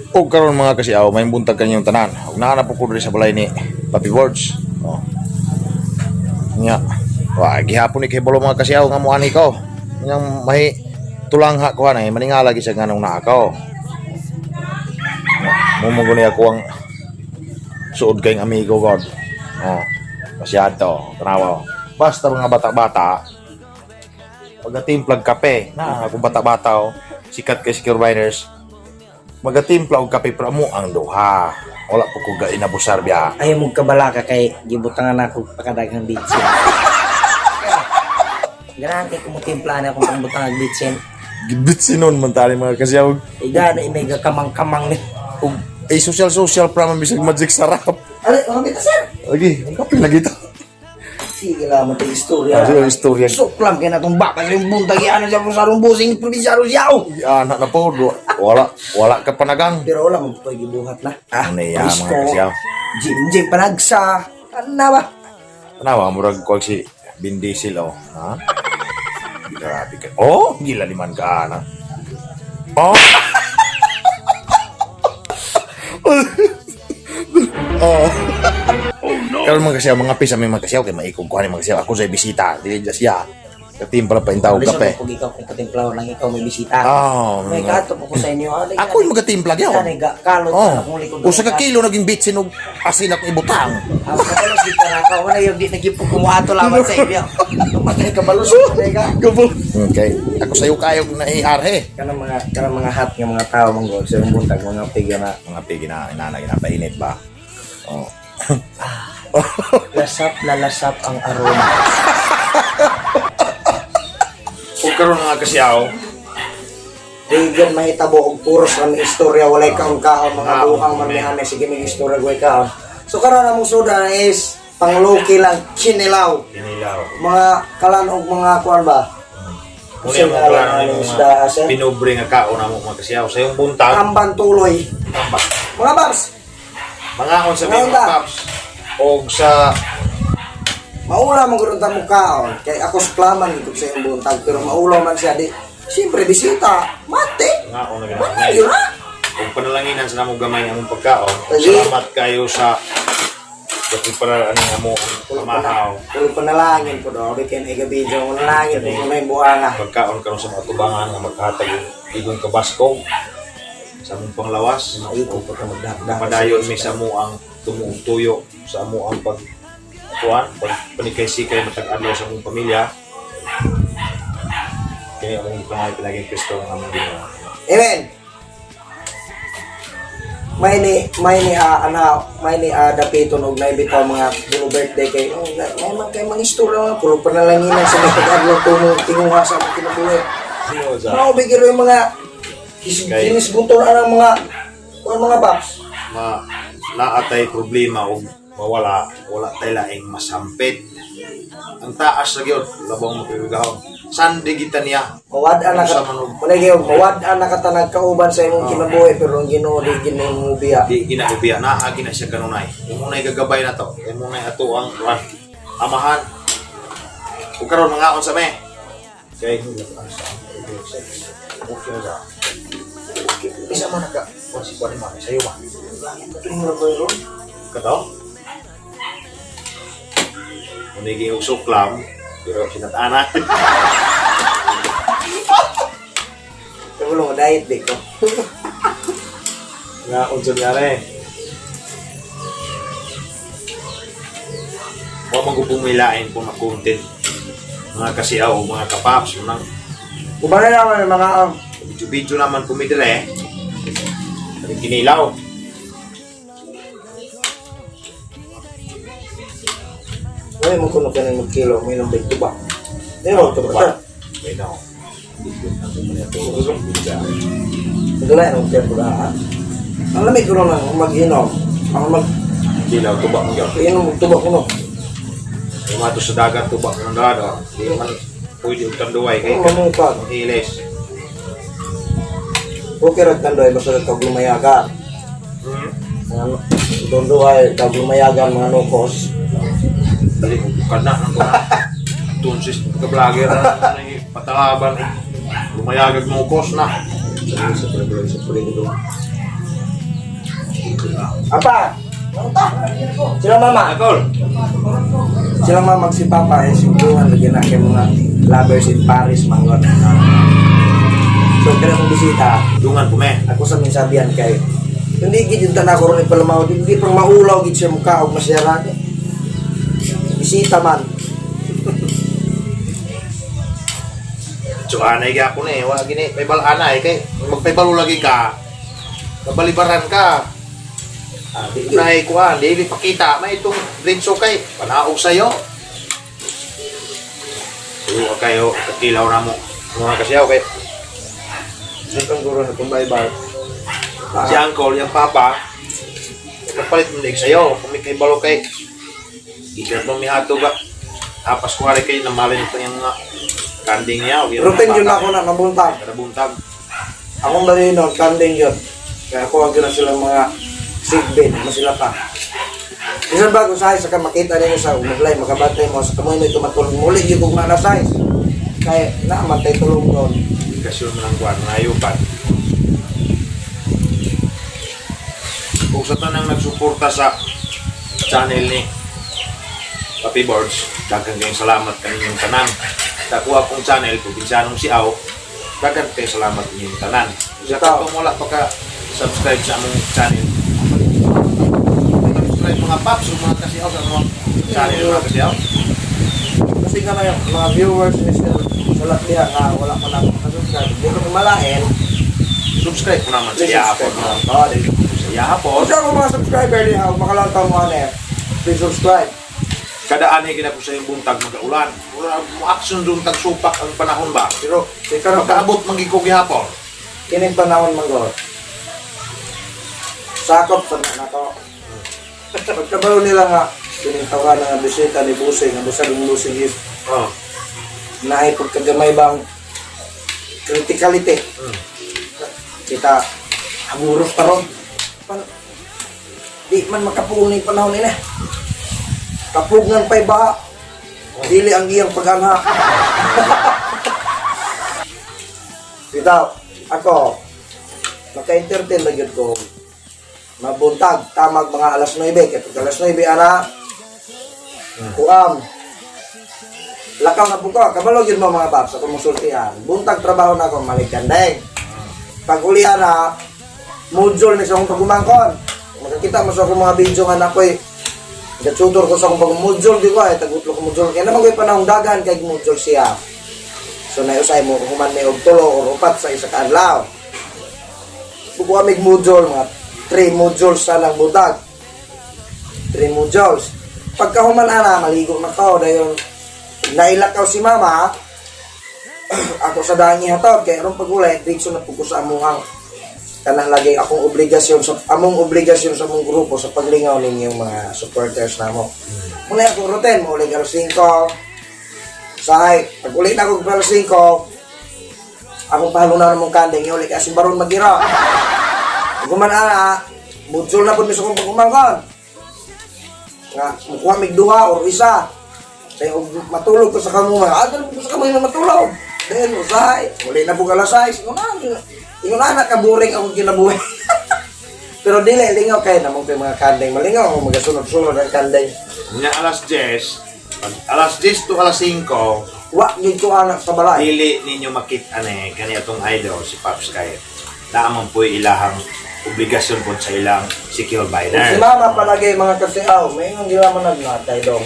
Og karon, mga kasiaw, may buntag kanyang tanan. Ug naa na po ko diri sa balay ni Papi Words. Oh. Nya. Wa gihapon ni kay balo, mga kasiaw, nga moani ko. Yang may tulangha ko anay maningala gi siya nganong naa ko. Mo mo ako ang suod kayong amigo god. Oh. Masyado, tanawa. Basta mga bata-bata, pagkatimplag kape, na akong bata-bata oh, sikat kay Secure Biners, magatimpla og kape pero mo ang duha. Wala po ko inabusar biya. Ayaw mong kabalaka kay gibutangan ako pakadaghang bitsin. Ganahan kay kumutimpla na akong pangbutang bitsin. Gibitsinon man tali, mga kasiyaw. Igana may kamang-kamang ni. Og ay social social pra man bisag magic sarap. Are, ano kita, sir? Lagi, ang kape lagi to. Sige lang mo istorya. Ah, sige, istorya. Suklam kay natong baka sa yung buntag ano sa kung sarong busing probinsyano siya. Oh. Anak na po, wala wala ka panagang. Pero wala mo pa gibuhat na. Ah, Ano iya, mga kasiyaw. Jim Jim panagsa. Ano na ba? Tanawa, murag kuwag si Vin Diesel, oh. Ha? Grabe ka. Oh, gila liman ka, ana. Oh! Oh. Oh no. Karon, mga kasiyaw, mga pisa may mga kasiyaw kay maikog ko ani, mga kasiyaw. Ako sa bisita, dili dyan siya. Katimpla pa intawag Lisod kape. mo pag ikaw kung patimplaw lang ikaw may bisita. Oh, May kato po ko sa inyo. Ah, Ako yung magatimpla gyud. Ano ga kalot Oh. na akong likod. Usa ka kilo naging bitsin og asin akong ibutang. Ako kabalos di ka ka wala yung di nagipog kumuato laban sa inyo. Matay kabalos matay ka. Okay. Ako sayo kayo kung naiarhe. Kanang mga hot nga mga tao manggol sa yung buntag mga piga na Mga pigi na inana ginapainit ba? Oh. lasap lalasap ang aroma. Ug karon nga kasiyaw, Diyan mahitabo og puros kami istorya, walay kaon kaon mga Ah, buhang man mi sige may istorya gway kaon. So karon among soda is pangloki lang kinilaw. Kinilaw. Mga kalan og mga kuan ba? Muna yung mga klaro Ano ng isda mga sir? pinubre nga kaon namo, mga kasiyaw, sa iyong buntag. Tamban tuloy. Tambak. Mga babs, Mangaon sa Mangaon mga ta. paps og sa maula man gud ta mo kaon kay ako suklaman gid sa iyong buntag pero maulaw man siya di siyempre bisita mate. Mangaon na Mate yun ginamay. na. Ug panalanginan sa namo gamay ang among pagkaon. Lagi. Salamat kayo sa dapit para ani amo ang pamahaw. Pulo panalangin po do kay ay gabi dyan panalangin po kung may buhanga. Pagkaon karon sa mga tubangan nga maghatag og igong kabaskog sa among panglawas. Maiko po ka magdakdak. Padayon mi sa amo ang tumuog tuyo sa amo ang pag kuan pag panikay-sikay matag adlaw sa among pamilya. Kini among pangalan pinaging Kristo ang among Ginoo. Amen. May ni ana may ni dapiton og naibitaw mga bulo birthday kay oh, may man kay mga istorya mga pulo panalanginan sa mga pag-adlaw tungo tinguha sa among kinabuhi. Sino sa Mao bigiro yung mga ginisguton anang mga kuan mga babs. Ma naa tay problema og mawala, wala tay laing masampit. Ang taas na gyud labong mapigahon. Sandi kita niya. Mawad-an na Sa ka, manog. wala gyud mawad-an na ka tanag kauban sa imong kinabuhi pero ang Ginoo di Ginoo mo biya. Di ginaubiya naa gina siya kanunay. Imo nay gagabay na to. Imo nay ato ang kuan amahan. Ug karon mangaon sa me. Okay. Okay ra. Isa man naka kuan si kuan mo sayo ba? Kato? Munigi og suklam pero sinatana. Pero mo diet di ko. Nga unsa niya re. Wa man gud pumilain po na content. Mga kasiyaw, mga kapaps, unang Uban na naman yung mga video-video naman pumidire. Kani kinilaw. Ay mo kuno kanin mag kilo mo ilang big tuba. Pero tuba. Sir. Wait now. Dala ang tiyan ko na. Ang lamig ko nang mag-inom. Ang mag Kilaw tuba mo gyud. inom og tuba kuno. Yung ato sa dagat tuba mo ng dado. Di man pwede og tanduay kay Ang mamungkag. hilis. Okay ra tandoy basta kag lumayaga. Mga dondoay kag lumayaga mga nukos. Dili ko kana nang kuna. Tunsis ka vlogger na patalaban eh. Lumayagag mo kos na. Sa pwede. Apa? Sila mama. Uncle. Sila mama si papa eh simbuhan lagi na kay mga lovers in Paris mangon. So kaya akong bisita, Dungan po me. ako sa minsabihan kay hindi gid yung tanan ko ron ipalamaw, hindi pang maulaw gid siya mukha og masiyara. Bisita man. So anay gyapon eh, wa gini paybal anay kay magpaybalo lagi ka. Kabalibaran ka. Ah, di, Unahay kuan, dili pakita may itong rinso kay panaog sayo. Tuwa kayo, kakilaw na mo. Mga kasiyaw kay Ang guro na kumbay-bay. si uncle, yung papa, kapalit mo sa'yo, kung may kaibalo kay, ikat mo mihato ka. Apas ko hari kay namalin ito yung mga kanding niya. O yung Routine yun bata. ako na nabuntag. Kada buntag. Akong balinon, kanding yun. Kaya ako ang gina silang mga sigbin, masila pa. Bisan bago sa ka makita ninyo sa umuglay, makabantay mo sa kamoy may tumatulog muli, yung kung na size. Kaya naamantay tulog doon. Kasyon mo ng kuwan, ngayupan. Kung sa tanang nagsuporta sa channel ni Papi Boards, daghang kayong salamat kaninyong tanan. Sa kuha kong channel, Probinsyanong Siaw, daghang kayong salamat kaninyong tanan. Sa Ikaw. katong wala pa ka subscribe sa among channel, subscribe mga paps o mga kasiyaw sa among channel mga kasiyaw. Kasi nga na yung mga viewers ni Sir sa lahat niya nga wala pa na akong makasubscribe. Hindi ko kumalain, Subscribe ko naman sa please Yahapon. subscribe na. Oh, di. Sa Yahapon, Kung sa akong mga subscriber niya, makalantaw mo ano eh, please subscribe. kada anhi gina ko sa iyong buntag magaulan. Wala mo action doon tagsupak ang panahon ba. Pero Ikaw na makaabot man gid ko gihapon. Kining panahon man gud. Sakop sa nako. Pagkabalo nila nga kining tawa nga bisita ni Busing, nga busag ang Busing is Oh. naay pagkagamay bang criticality. Kita haburos taron. Pan, di man makapugon ni panahon ini. Kapugngan pa'y baha. Dili ang iyang pag-anha. Bitaw, ako, maka-entertain na gyud ko. Mabuntag, tamag mga alas 9. Kaya pag alas 9, ana, kuam, lakaw na po ko. Kabalo yun mo mga paps, ako mong sultihan. Buntag trabaho na ako, malikandeng. Pag uli ana, module ni sa akong pagumangkon. Makakita mo sa akong mga video nga na ako'y Gatsutor ko sa akong pag-module, di ko ay, tagutlo ko module. Kaya naman ko'y panahong dagan kay module siya. So nausay mo, human may og tulo or upat sa isa ka adlaw. Buko kami module, mga 3 modules sa lang buntag. 3 modules. Pagka human ana, maligo na ko, dahil nailakaw si mama, ako sa daan niya hatod, kaya aron pag-uli, diretso na po ko sa amuhang kanang lagi akong obligasyon sa among obligasyon sa among grupo sa paglingaw ninyong mga supporters namo. Muna akong routine, mo ulit alas 5. Sahay, pag uli na ako alas 5, akong pahalunan mong kanding, uli kasi baron magira. Guman ana, mudzol na po mi sa akong pagumangkon. Nga, mukuha mig duha or isa. Kaya og matulog ko sa kamuma, ah, dali ko sa kamuma matulog. Then, usahay, uli na po alas 6. Ingon na, nakaboring akong kinabuhi. Pero dili, lingaw kayo namong kay mga kanding. Malingaw ako magasunod-sunod ang kanding. Nya alas 10, pag alas 10 to alas 5, Wa, yun ko anak sa balay. dili ninyo makita ni kani atong idol si Pops kay naaman po ilahang obligasyon po sa ilang secure Kung si biner. mama palagay mga kasiaw, may ingon gila mo nagnatay dong.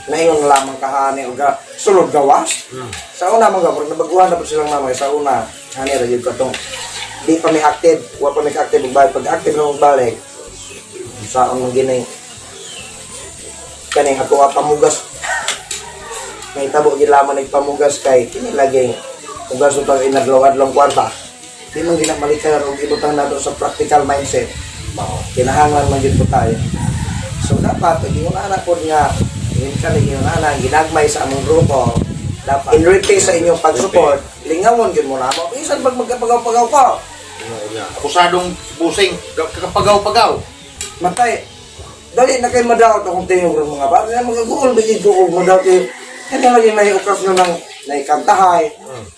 Naingon lamang kahani o ga, sulod gawas. Sa una mga gapur, nabaguhan na po silang mama. Sa una, hani ra yun ko tong di pa mi active, wa pa mi active og balik. Pag active na mong balik, sa unang ginay kaning ako ang pamugas. May tabo gid lamang nagpamugas kay kini lagi mugas utang inadlaw-adlaw kwarta. Di man ginamalikan og ibutang nato sa practical mindset. Mao, kinahanglan man gyud po tayo. So dapat pag ingon anak po nga, ingon ka ni ingon anak, ginagmay sa among grupo, dapat in repay sa inyong pag-support, lingawon gyud mo na mo. Bisan pag magkapagaw-pagaw ko, Akusadong busing, kapagaw-pagaw. matay. Dali na kay madaot akong tingog ng mga bata. Kaya magaguol bigid ko og madaot eh. Kaya lagi na okasyon ng naikantahay.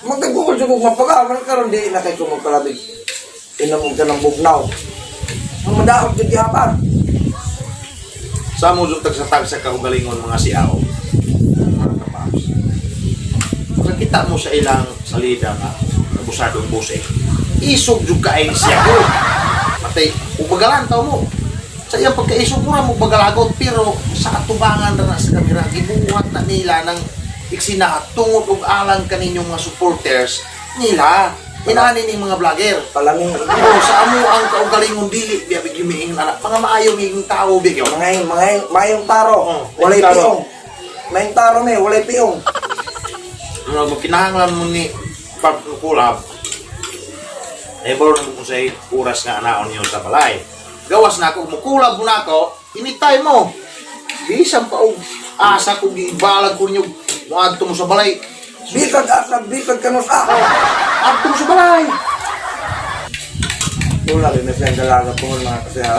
Magkaguol jud kog mapagaw man karon di na kay ko magkalabig. Inom og kanang bugnaw. Ang madaot jud gihapon. Sa mo yung tagsa-tagsa kaugalingon mga siaw. Mga kapaps. Pagkita mo sa ilang salida nga abusadong buse. Isog jud kain siya ko. Matay, ubagalan tao mo. Sa iyang pagkaisog mura mo bagalagot pero sa atubangan ra na sa kamera gibuhat na nila ng iksina tungod og alang kaninyong mga supporters nila. Inani ning mga vlogger. Palaming Oo, sa amo ang kaugalingon dili biya bigyan anak. Mga maayo ming tao bigyo. mga mga mayong taro, Oh, walay mayong taro. piong. Mayong taro me, walay piong. Ano mo kinahanglan mo ni Pap Kulab. Eh balo na mo sa oras nga anaon niyo sa balay. Gawas na ako, mukulab mo na ako, anytime mo. Bisan pa og asa ko gibalag ko ninyo moadto mo sa balay. Bisag asag, bisag kanusa. Adto mo sa balay. Wala rin na siyang dalaga po mga kasi ha.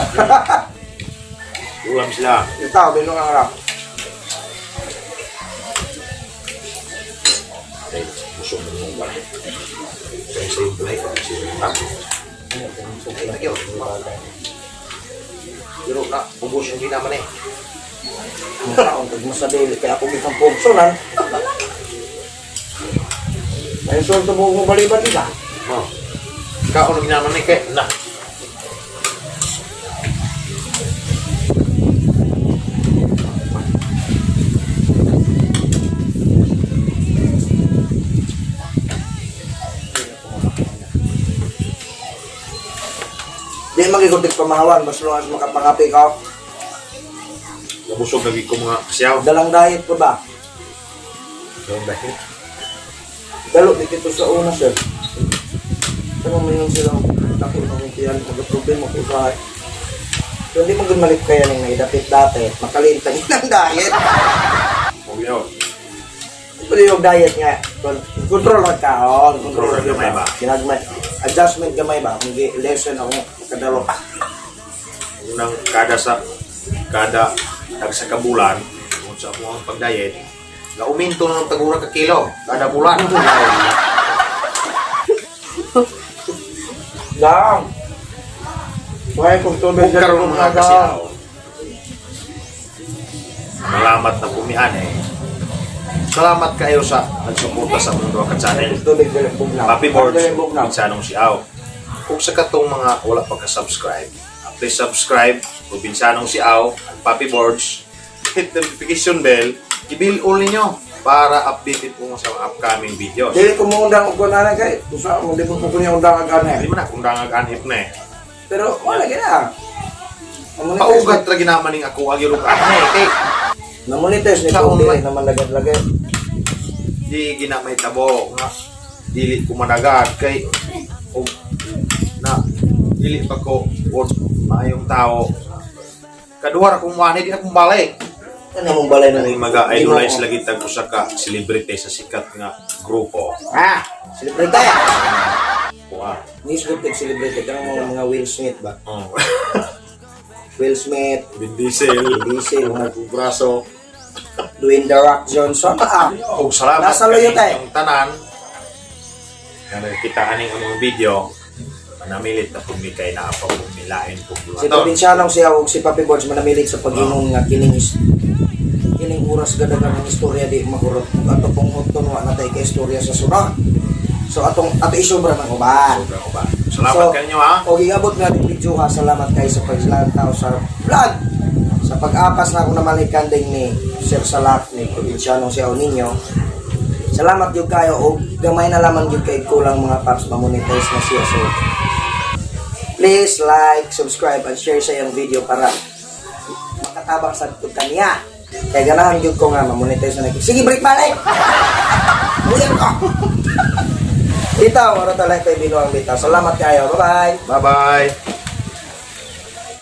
Ulam sila. Itaw, bilong ang harap. Ay, busog mo mong balay. Kaya sa iyong balay, kaya sa iyong balay. Ay, nagyo. Pero na, ubos yung ginaman eh. Ang taong pag mo sa dili, kaya ako gitang pugsunan. Ay, sulto mo mo baliban nila. Oh. Kaon ang ginaman eh, kaya na. Di magigutik pamahawan, mas luwas makapangapi ka. Nabusog lagi ko mga siyaw. Dalang diet ko ba? Dalang diet? Dalo, di dito sa una, sir. Ano mo yun silang dako na kung tiyan, mag-problema ko sa. So, hindi mo gumalit kaya nang naidapit dati, makalintang ng diet. Huwag yun. Pwede yung diet nga. Control ka kaon. Control gamay ba? Ginagmay. Adjustment gamay ba? Kung lesson ako, kadalo pa. Unang kada sa kada tag sa kabulan kung sa mo ang pag-diet, lauminto na ng tagura ka kilo kada bulan. Lang. Kaya kung tubig Kung karon mga kasiyaw, malamat na pumihan eh. Salamat kayo sa nagsuporta sa Mundo Aka Channel. Tubig dali bugnaw. Papi Boards, Dali bugnaw. Probinsanong Siaw. Kung sa katong mga wala pa ka-subscribe, please subscribe, Probinsanong Siaw, at Papi Boards. Hit the notification bell, i-bill all ninyo para updated po mo sa mga upcoming videos. Dili ko mo undang og kunan kay usa mo di mo ko niya undang ag Hindi mo na kung dangag anhip na eh. Pero wala gina. Paugat lagi naman ning ako ag yulog anhe kay Na-monetize ni Kaon ko dili man. naman lagad-lagad. di gina may tabo nga dili ko managad kay og na dili pa ko worth maayong tao. Kaduha ra kong wani di na kong balik. Ano mong balay na Nang maga-idolize lagi tag usa ka celebrity sa sikat nga grupo. Ah, celebrity. Kuha. Nisgot kag celebrity kanang mga Will Smith ba? Oh. Will Smith, Vin Diesel, Diesel, mga Braso. Dwayne The Rock Johnson. Ah, Og salamat Nasa layo tayo. kaninyong tanan nga nakikita aning among video. Manamilit na pud mi kay naa pa pud milain pud si buhaton. Provincianong siya ug si Papi Borges manamilit sa pag-ingon nga kining kining oras gadagan ang istorya di mahurot ug ato pong hotton wa na tay kay istorya sa sunod. So atong ato isubra ng uban. Sobrang uban. Salamat So, kanyo ha. O gigabot nga ning video ha, salamat kay sa paglantaw sa vlog. Sa pag-apas na akong namalikan din ni Sir Salak ni Provincianong siya ninyo. Salamat gyud kayo og gamay na lamang gyud kay kulang mga paps mamonetize na siya. So please like, subscribe and share sa iyang video para makatabang sa tug kaniya. Kay ganahan gyud ko nga mamonetize na. Sige, break balik. Uyan ko. Bitaw, oro talay kay binuang bitaw. Salamat kayo. Bye-bye. Bye-bye.